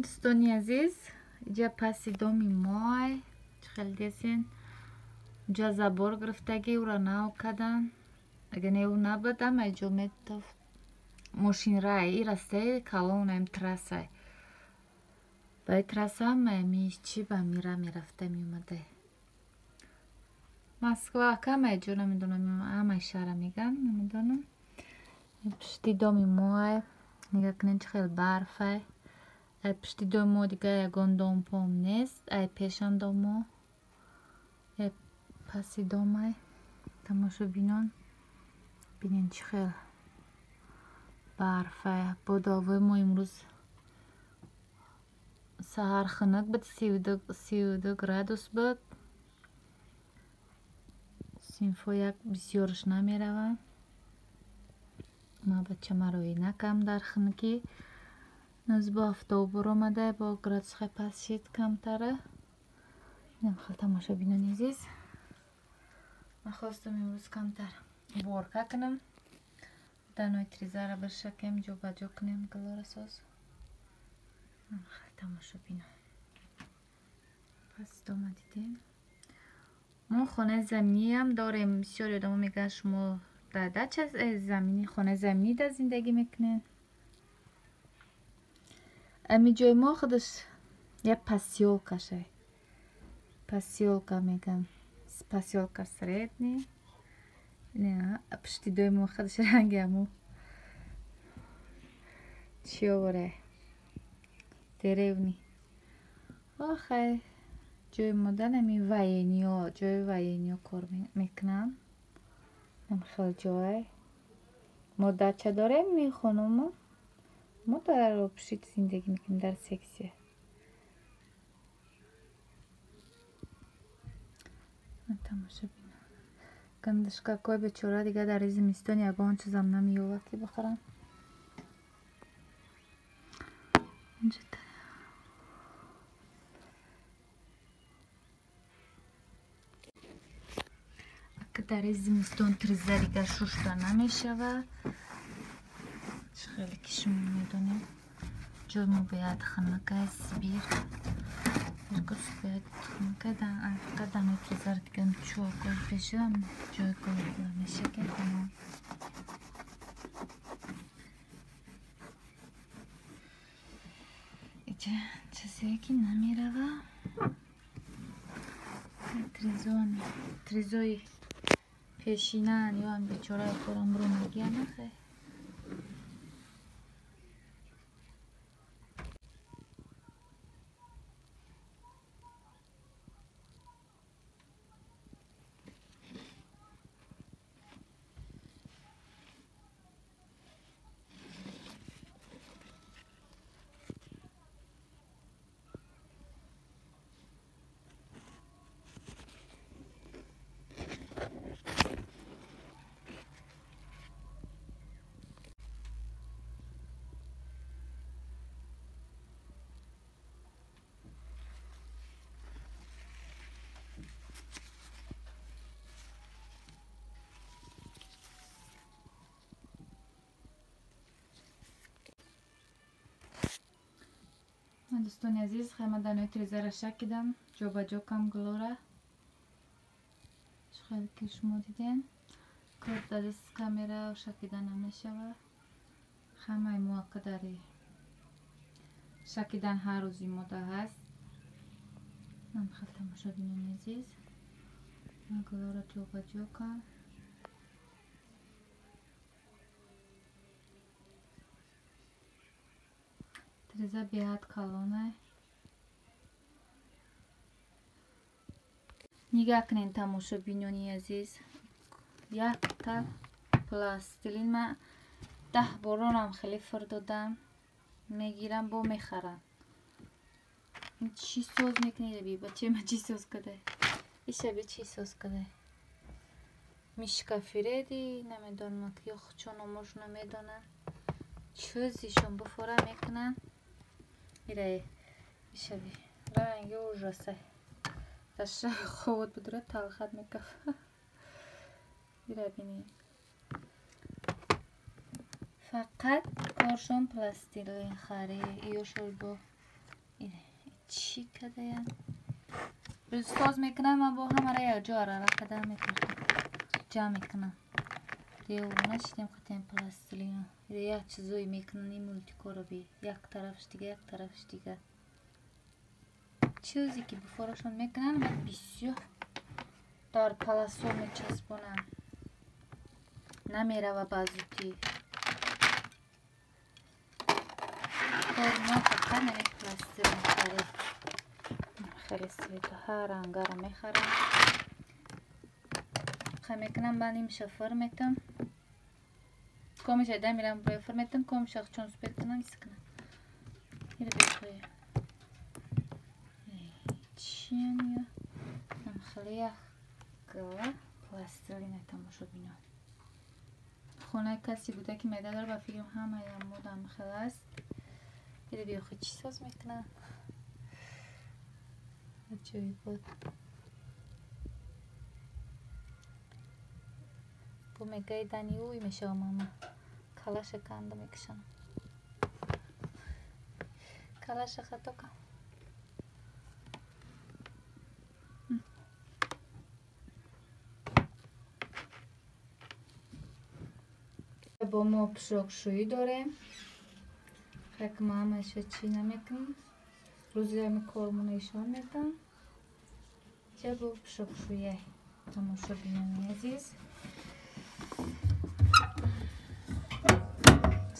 Дӯстони азиз, иҷа паси доми мой чӣ хел десен, уҷа забор гирифтагӣ, ӯра нав кадан. Агар не ӯ набуд, ҳама ҷо метофт. Мошинрай, и растаи калонаем трассай. Ба и трасса ҳамаи чӣ ба мира мерафта меомада. Москва ҳамаи ҷо намедонам, ҳамаи шаҳра меган, намедонам. Пушти доми мой, нигаҳ кунед чӣ хел барфай. Ай пушти доми мо дига ягон дом пом нест, ай пешам дом мо, ай паси домай. Тамошобинон, бинен чӣ хел барфай. Боду ҳавои мо имрӯз саҳар хунук буд, 32 градус буд. Синфҳо як бисёрш намераванд. Ма бачама роҳӣ накам дар хунукӣ. Ноз бо офтоб буромада, бо градусҳои паст шид камтара. Инам хел тамошобинони азиз. Ман хостам имрӯз камтар уборка кунам. Данои тризара биршакем, ҷобаҷо кунем гулора соз. Инам хел тамошобинон. Пас дома дидем. Мо хонаи заминиам дорем. Бисёри одамо мегӯянд шумо дар дача заминӣ, хонаи заминӣ да зиндагӣ мекунед. Ами ҷои мо худаш як посёлкашай. Посёлка мегӯям. Посёлка средний. Не, пушти дои мо худаш ранги ҳамо чӣ овора? Деревни. Охай, ҷои модан ами военниё, ҷои военниё кор мекунанд. Ам хел ҷой. Мо дача дорем, ми хонумо. Мо дар общит зиндагӣ мекунем, дар сексия. Тамошобинон. Гандашкакҳои бечора дига дар зимистон ягон чизам намеёвад ки бихӯранд. Дар зимистон триза дига шушта намешавад. Чӣ хеле ки шумо медонед, ҷои мо бояд хунук аст, Сибир. Иркутск бояд хунук аст. Фақат данои тризаро дига чоргоҳ пешам ҷойгоҳ мешакем тамом. Иҷа чизе ки намерава. Тризои пешинан ё ҳам бечораи корам рӯмагия нахай. Дӯстони азиз, хайма данои тризара шакидам, ҷобаҷо кам гулора. Чӣ хел ки шумо диден, кор дар даст камера шакида намешавад. Ҳамаи мо қадари шакидан ҳар рӯзи мода ҳаст. Ман хел тамошобинони азиз, ман гулора ҷобаҷо кам. Триза беҳад калонай. Нигаҳ кунед тамошобинони азиз, якта пластилин ман 10 боронам хеле фир додам, мегирам бо мехарам. Чӣ соз мекунед би бачаи ман чӣ соз кадай? Ишаби чӣ соз кадай? Мишка Фреди намедонам ки ё чо номош намедонам. Чизишон буфора мекунанд. Ирае ишаби ранги ужасай. Даша ховот будура талхат мекафа. Ира бинед. Фақат коршон пластилин хари, ё шолбо Чӣ кадаям? Рӯз соз мекунам, ман бо ҳамара якҷо арара када мепартам. Ҷамъ мекунам. Девона шидем қатиам пластилина. Як чизое мекунан ин мултикоро би. Як тарафш дига, як тарафш дига. Чизе ки буфорашон мекунанд, баъд бисёр дар паласо мечаспонанд. Намерава ба зудӣ. Кори мо фақат нами пластилин харид. Хеле света ҳар рангаро мехарам. Хай мекунам, баъд нимша фир метам. Комиша дамирам брои фир метам, комиша чон супет кунам, ис кунам. Иро бихоя. Чиян ё? Нам хеле як гала пластилина тамошобинон. Хонаи касе буда ки майда дора, ба фикрам ҳамаям модам хел аст. Иро биёхи чӣ соз мекунам? Аҷоибот. Бо мегаи дани ӯй мешавам мама. Калаша канда мекушам. Калаша хато кам. Бо мо пушокшӯӣ дорем. Хак ма ҳамаша чӣ намекунем. Рӯзи ами кормона ишон метам. Ча бо пушокшӯя тамошобинони азиз.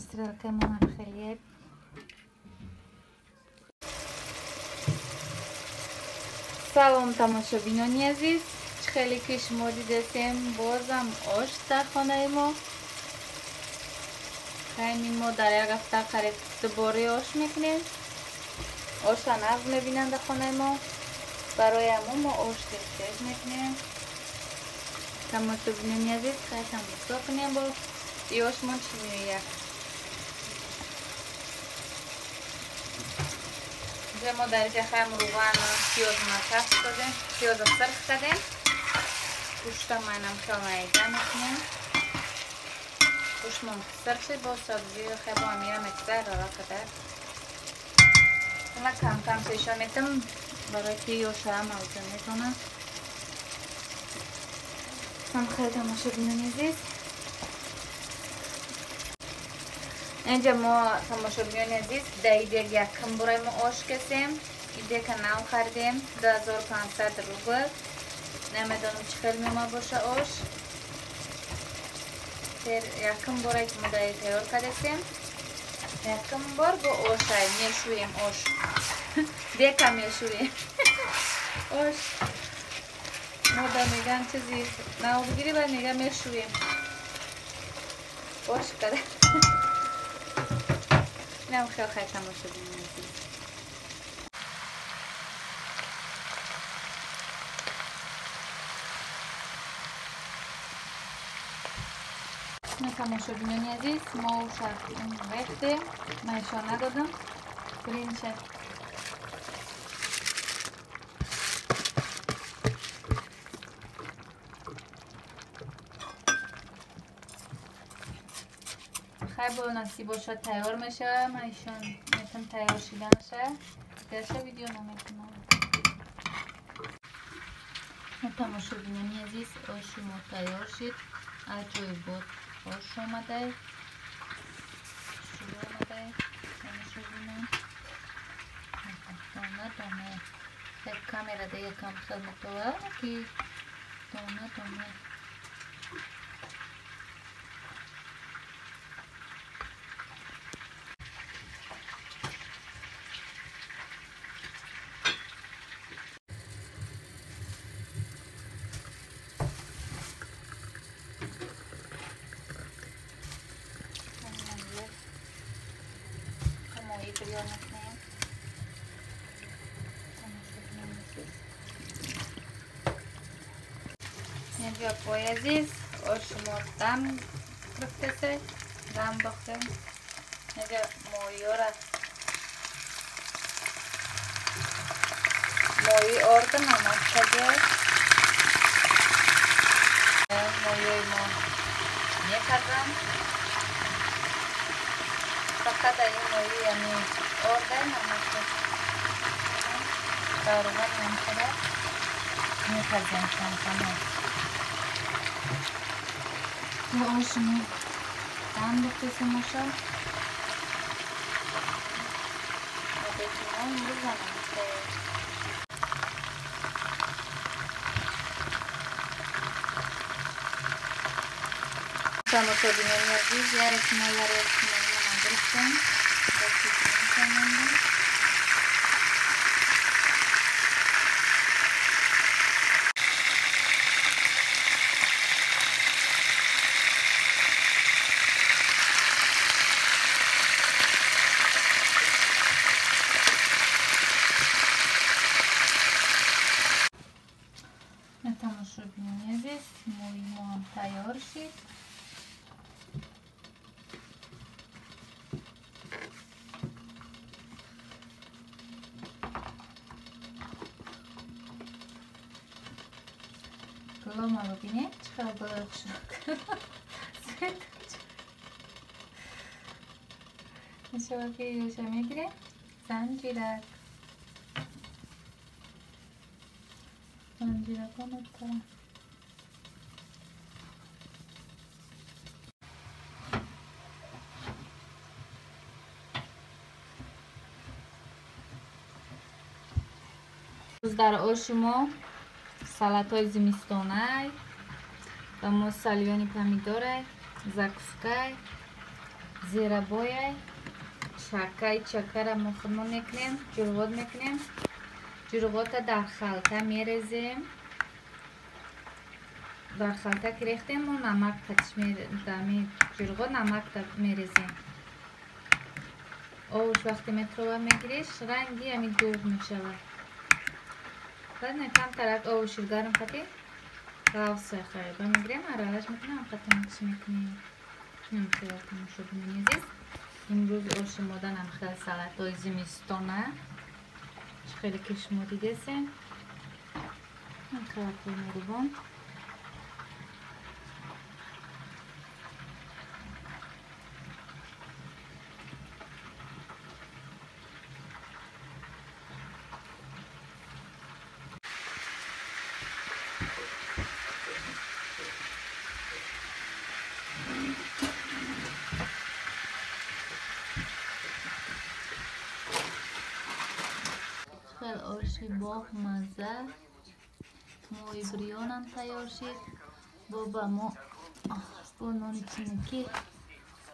Стрелкамон ҳам хеле. Салом тамошобинони азиз. Чӣ хеле ки шумо дидесем, бозам ош дар хонаи мо. Хайми мо дар як ҳафта қариб дубори ош мекунем. Оша нағз мебинанд дар хонаи мо. Барои ҳамон мо ош тез-тез мекунем. Тамошобинони азиз, хай тамошо кунем бо и ошмон чӣ меояд. Инҷа мо дар инҷа хайм рӯғану пиёзма каф додем, пиёза сирх кардем. Гӯшта майнам хел майда мекунем. Гӯштмон сирх шид, бо сабзӣ хай бо амира мекзар рава кадар. Ма кам-кам пешон метам, барои ки ёшаам авҷа метонам. Ҳам хеле тамошобинони азиз. Инҷа мо тамошобинони азиз дар идег якум бораи мо ош кесем. Идека нав харидем 2500 рубл. Намедонам чӣ хел меомад боша ош. Якум борае ки мо дар тайёр кардесем. Якум бор бо ошай мешӯем ош. Дека мешӯем. Ош. Мо да меган чизи нав бигирӣ, баъд меган мешӯем. Ош када. Инам хел хай тамошобинони азиз. Тамошобинони азиз, мо уша рехтем, ман ишон надодам. Биринча хай бо насиб бошад тайёр мешавад. Ман ишон метам тайёр шиданаша. Дигарша видео намекунам. Тамошобинони азиз, оши мо тайёр шид. Аҷоибот ош омадай. Шӯр омадай. Тамошобинон. Дона дона. Як камерада якам хел метова, ки дона дона. Инҷо пои азиз, оши мо дам гирифтасе, дам дохтем. Инҷа моҳиёра моҳи орда намак кардем. Моҳиёи мо мепазам. Фақат ин моҳи яъне орда намак. Дар равған ҳам мепазем камкама. Бо оши мо андохтесем оша. Обеди мо имрӯз анамхел. Тамошобинони азиз, яре шумо гирифтем. Тамошобинони азиз, моҳи мо ҳам тайёр шид. Палома бибинед, чӣ хел болои хушрӯ мешавад, ки ёша мегирем. Занҷирак, занҷиракҳо метавон. Дар оши мо салатҳои зимистонай ва мо солёный помидорай, закускай, зирабояй, чакай. Чакара мо худмон мекунем, ҷурғот мекунем. Ҷурғота дар халта мерезем. Дар халта ки рехтем, мо намак қатиш, дами ҷурғот намак мерезем. Овуш вақте метрова мегириш, ранги ами дуғ мешавад. Баъд камтарак овуши гарм қатӣ ғафса хайба мегирем, аралаш мекунем, қатӣ микс мекунем. Хеле тамошобинони азиз, имрӯз оши моданам хел салатҳои зимистона, чӣ хеле ки шумо дидесен. Хеле меҳрубон. Хел оши бомазза, моҳи бирёнам тайёр шид. Бо ба мо бо нони чинакӣ,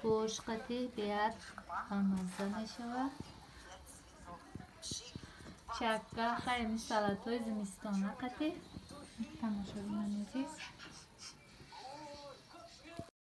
бо ошқатӣ беҳад мазза мешавад. Чакка, хайми салатҳои зимистона қатӣ. Тамошобинони азиз.